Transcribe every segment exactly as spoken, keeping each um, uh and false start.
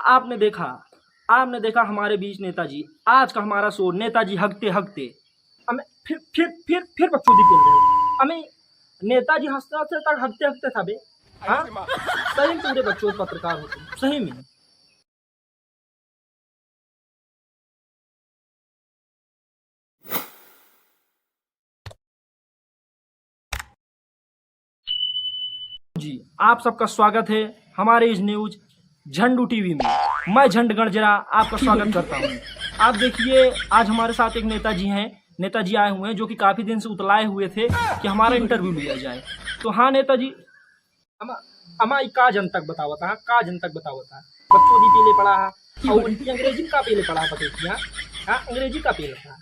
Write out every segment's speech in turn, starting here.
आपने देखा, आपने देखा हमारे बीच नेताजी, आज का हमारा शो नेताजी हगते हगते। हमें फिर, फिर, फिर, फिर बकचोदी कर रहे हो। हमें नेताजी हंसते हंसते तक हगते हगते था बे। हाँ? सही में पूरे बकचोद पत्रकार हो तुम, सही में। जी, आप सबका स्वागत है हमारे इस न्यूज झंडू टीवी में। मैं झंड गणजरा आपका स्वागत करता हूँ। आप देखिए, आज हमारे साथ एक नेताजी हैं, नेताजी आए हुए हैं जो कि काफ़ी दिन से उतलाए हुए थे कि हमारा इंटरव्यू लिया जाए। तो हाँ नेताजी, अमा, अमा ई का जनता के बतावत हा, का जनता के बतावत हा? बकचोदी पीले पड़ा हा, और ई अंग्रेजी का पीले पड़ा हा, पटेटिया? हाँ, अंग्रेजी का पीले पड़ा?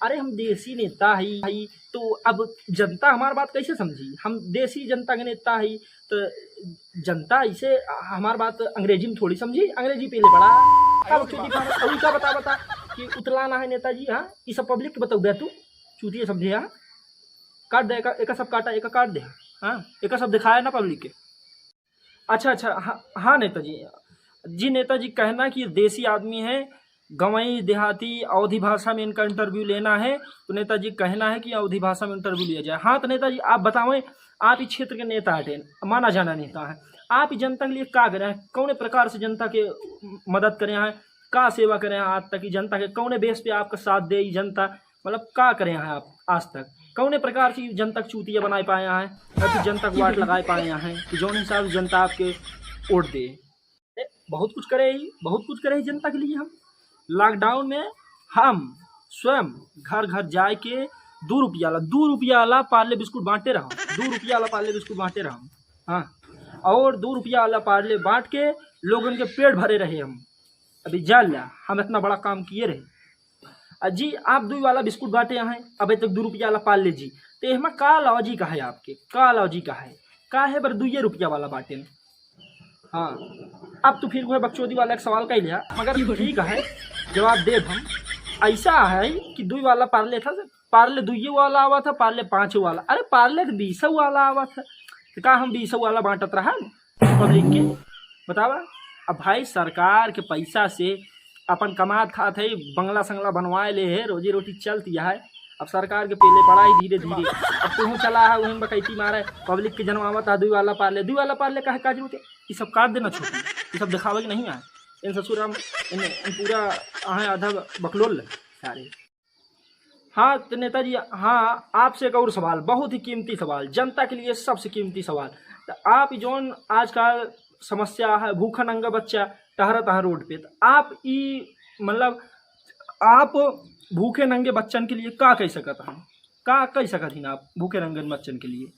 अरे हम देसी नेता हई, हई, तो अब जनता हमार बात कैसे समझी? हम देसी जनता के नेता हई, तो जनता इसे हमार बात अंग्रेजी में थोड़ी समझी, अंग्रेजी पीले पड़ा। का बकचोदी पड़ा? और ई का बता, बता कि उतलाना है नेताजी, हाँ? ई सब पब्लिक के बताऊ बे तू, चूतिया समझे, हाँ? काट दे, एका, एका सब काटा, एका काट दे, हाँ? एका सब दिखाया ना पब्लिक के। अच्छा, अच्छा, हाँ, हाँ नेताजी। जी नेताजी, कहना कि देसी आदमी है, गंवई देहाती अवधी भाषा में इनका इंटरव्यू लेना है, तो नेताजी कहना है कि अवधी भाषा में इंटरव्यू लिया जाए। हाँ, तो नेताजी आप बतावें, आप इस क्षेत्र के नेता हटे, माना जाना नेता है, आप इस जनता के लिए का करे हैं, कौने प्रकार से जनता के मदद करे हैं, का सेवा करे हैं आज तक, ई जनता के कौने बेस पे आपका साथ दे, ई जनता मतलब का करे हैं आप आज तक, कौने प्रकार से जनता के चूतिया बनाए पाए हैं, या फिर जनता को वाट लगाए पाए हैं कि जौन हिसाब से जनता आपके वोट दे? ए, बहुत कुछ करे ही, बहुत कुछ करे ही जनता के लिए हम। लॉकडाउन में हम स्वयं घर घर जाए के दो रुपया वाला, दो रुपया वाला पार्ले बिस्कुट बांटे रहा, दो रुपया वाला पार्ले बिस्कुट बांटे रहा। हाँ, और दो रुपया वाला पार्ले बांट के लोगन के पेट भरे रहे हम। अभी जान ला, हम इतना बड़ा काम किए रहे। आ जी, आप दुई वाला बिस्कुट बांटे हैं, अबे तक दो रुपया वाला पार्ले जी, तो एहमा का लॉजिक है आपके, का लॉजिक है, का है बर दुइये रुपया वाला बांटे? हाँ, अब तो फिर वह बकचोदी वाला एक सवाल कह लिया, मगर ठीक है, जवाब देब हम। ऐसा है कि दुई वाला पार्ले था, पार्ले दुइये वाला आवा था, पार्ले पाँच वाला, अरे पार्ले तो बीस वाला आवा था, तो का हम बीस वाला बांटत रहा पब्लिक के? बतावा। अब भाई, सरकार के पैसा से अपन कमात खात है, बंगला संगला बनवाए ले है, रोजी रोटी चलती है। अब सरकार के पेले पड़ा ही धीरे धीरे। अब तुहूँ चला है, वहीं बकैती मारे, पब्लिक के जनवावत है, दुई वाला पार्ले, दुई वाला पार्ले काहे काज होते? ये सब काट देना छोटी, ये सब दिखावे के नहीं आए। इन ससुर हम, इन, इन पूरा आहे आधा बकलोल ले सारे। हाँ, तो नेताजी, हाँ, आपसे एक और सवाल, बहुत ही कीमती सवाल, जनता के लिए सबसे कीमती सवाल। तो आप जौन आजकल समस्या है, भूखा नंगा बच्चा टहरत है रोड पे, तो आप ई, मतलब, आप भूखे नंगे बच्चन के लिए का कह सकत हैं, का कह सकत हैं आप भूखे नंगे बच्चन के लिए?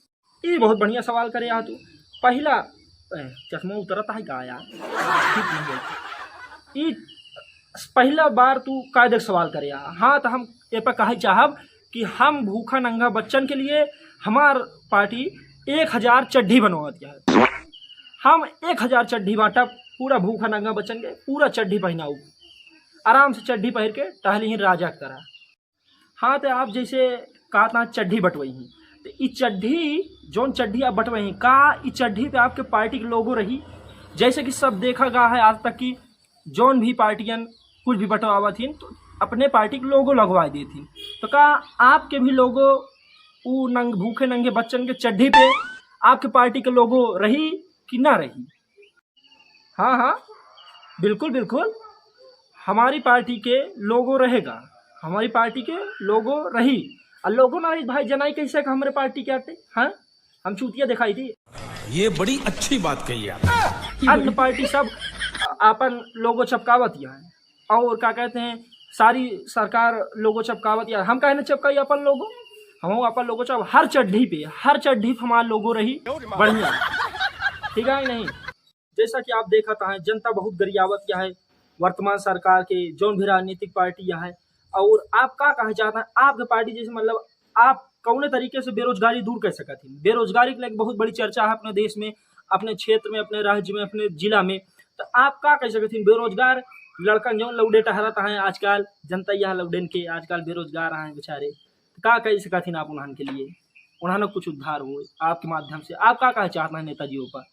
ई बहुत बढ़िया सवाल करे आ तू। पहिला, ए, चश्मा उतरत है का यार? ठीक नहीं है। ई पहिला बार तू कायदे के सवाल करे आ। हाँ, तो हम ए पर कहे चाहब कि हम भूखा नंगा बच्चन के लिए हमार पार्टी एक हजार चड्ढी बनवावत है। हम एक हजार चड्ढी बांटब पूरा भूखा नंगा बच्चन के, पूरा चड्ढी पहनाऊ, आराम से चड्ढी पहिर के टहली ही राजा की तरह। हाँ, तो आप जैसे कहा था चड्ढी बंटवाई ही, तो ई चड्ढी, जौन चड्ढी आप बंटवाई ही, का ई चड्ढी पे आपके पार्टी के लोगो रही? जैसे कि सब देखा गया है आज तक कि जौन भी पार्टियन कुछ भी बंटवावत हिन, तो अपने पार्टी के लोगो लगवा देत हिन। तो का आपके भी लोगो उ नंग-, भूखे नंगे बच्चन के चड्ढी पे आपके पार्टी के लोगो रही कि ना रही? हाँ, हाँ, बिल्कुल, बिल्कुल, हमारी पार्टी के लोगो रहेगा, हमारी पार्टी के लोगो रही। और लोगो ना रही, भाई, जनाई कैसे कि हमरे पार्टी के आटे? हाँ, हम चूतिया दिखाई थी? ये बड़ी अच्छी बात कही आप। अन्य पार्टी सब अपन लोगो चपकावत है, और क्या कहते हैं, सारी सरकार लोगो चपकावत है। हम काहे न चपकाई अपन लोगो? हम अपन लोगो चप-, हर चड्ढी पे, हर चड्ढी पे हमारा लोगो रही बढ़िया, ठीक है कि नहीं? जैसा कि आप देखत हैं, जनता बहुत गरियावत है वर्तमान सरकार के, जौन भी राजनीतिक पार्टी है। और आप का कहे चाहत हैं, आपके पार्टी जैसे, मतलब, आप कौने तरीके से बेरोजगारी दूर कर सकत हैं? बेरोजगारी के लेके बहुत बड़ी चर्चा है अपने देश में, अपने क्षेत्र में, अपने राज्य में, अपने जिला में। तो आप का कह सकत हैं, बेरोजगार लड़कन जौन लौडे टहरत हैं आजकल, जनता यह लौडन के आजकल बेरोजगार हैं बेचारे, तो का कह सकत हैं आप उन्हन के लिए, उन्हन कुछ उद्धार हो आपके माध्यम से? आप का कहे चाहत हैं नेताजी पर?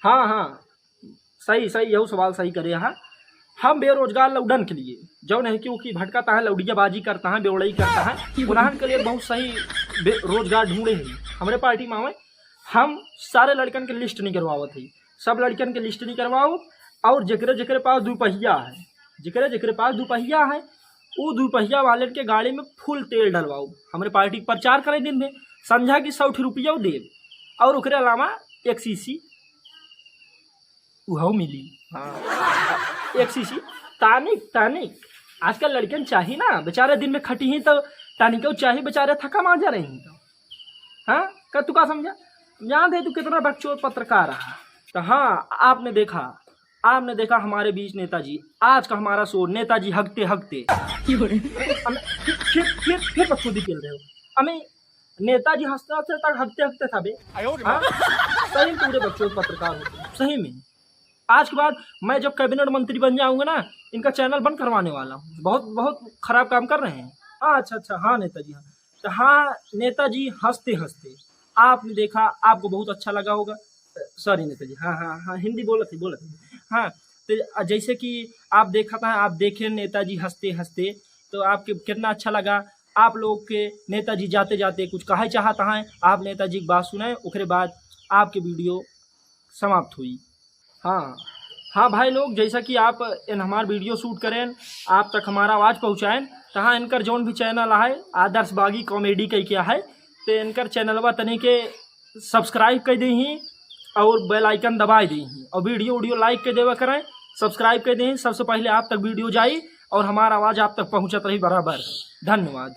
हाँ, हाँ, सही, सही, यहू सवाल सही करे हा। हम बेरोजगार लौडन के लिए, जौन है कि उकी भटकत है, लौडियाबाजी करत है, बेवड़ई करत है, उन्हन के लिए बहुत सही बे-, रोजगार ढूंढे हैं। हमरे पार्टी में आवे, हम सारे लड़कन के list निकरवावत है, सब लड़कन के list निकरवाओ। और जेकरे जेकरे पास दुपहिया है, जेकरे जेकरे पास दुपहिया है, उ दुपहिया वाले के गाड़ी में full तेल डलवाओ। हमरे पार्टी के प्रचार करे दिन में, संझा की सौ ठे रुपया देब, और ओकरे अलावा एक शीशी उहौ मिली। हाँ, एक शीशी tonic, tonic। आजकल लड़कन चाही ना, बेचारे दिन में खटी ही तो tonic चाही, बेचारे थका मांजा रही तो। हाँ, का तू का समझा? जानते तू कितना बकचोद पत्रकार रहा। तो हाँ, आपने देखा, आपने देखा हमारे बीच नेताजी, आज का हमारा शो नेताजी हगते हगते। अमे, फिर, फिर, फिर, फिर बकचोदी खेल रहे हो। अमे नेताजी हंसते हंसते तक हगते हगते था बे। हाँ? सही में पूरे बकचोद पत्रकार होते हैं, सही में। आज के बाद मैं जब कैबिनेट मंत्री बन जाऊंगा ना, इनका चैनल बंद करवाने वाला हूँ। बहुत, बहुत खराब काम कर रहे हैं। हाँ, अच्छा, अच्छा, हाँ नेताजी, हाँ। तो हाँ, नेताजी हंसते हंसते, आपने देखा, आपको बहुत अच्छा लगा होगा। सॉरी नेताजी, हाँ, हाँ, हाँ, हिंदी बोलत है, बोलत है। हाँ, तो जैसे कि आप देखा था, आप देखे नेताजी हंसते हंसते, तो आपके कितना अच्छा लगा। आप लोग के नेताजी जाते जाते कुछ कहे चाहत हैं, आप नेताजी की बात सुने, ओकरे बाद आपके वीडियो समाप्त हुई। हाँ, हाँ भाई लोग, जैसा कि आप इन हमार वीडियो शूट करें, आप तक हमारा आवाज़ पहुँचाएं, तो हाँ, इनकर जौन भी चैनल है, आदर्श बागी कॉमेडी कह के है, तो इनकर चैनलवा तनी के सब्सक्राइब कर देही और बेल आइकन दबाए देही और वीडियो, वीडियो लाइक कर देवा करें, सब्सक्राइब कर देही। सबसे पहले आप तक वीडियो जाई और हमारा आवाज़ आप तक पहुँचत रही बराबर। धन्यवाद।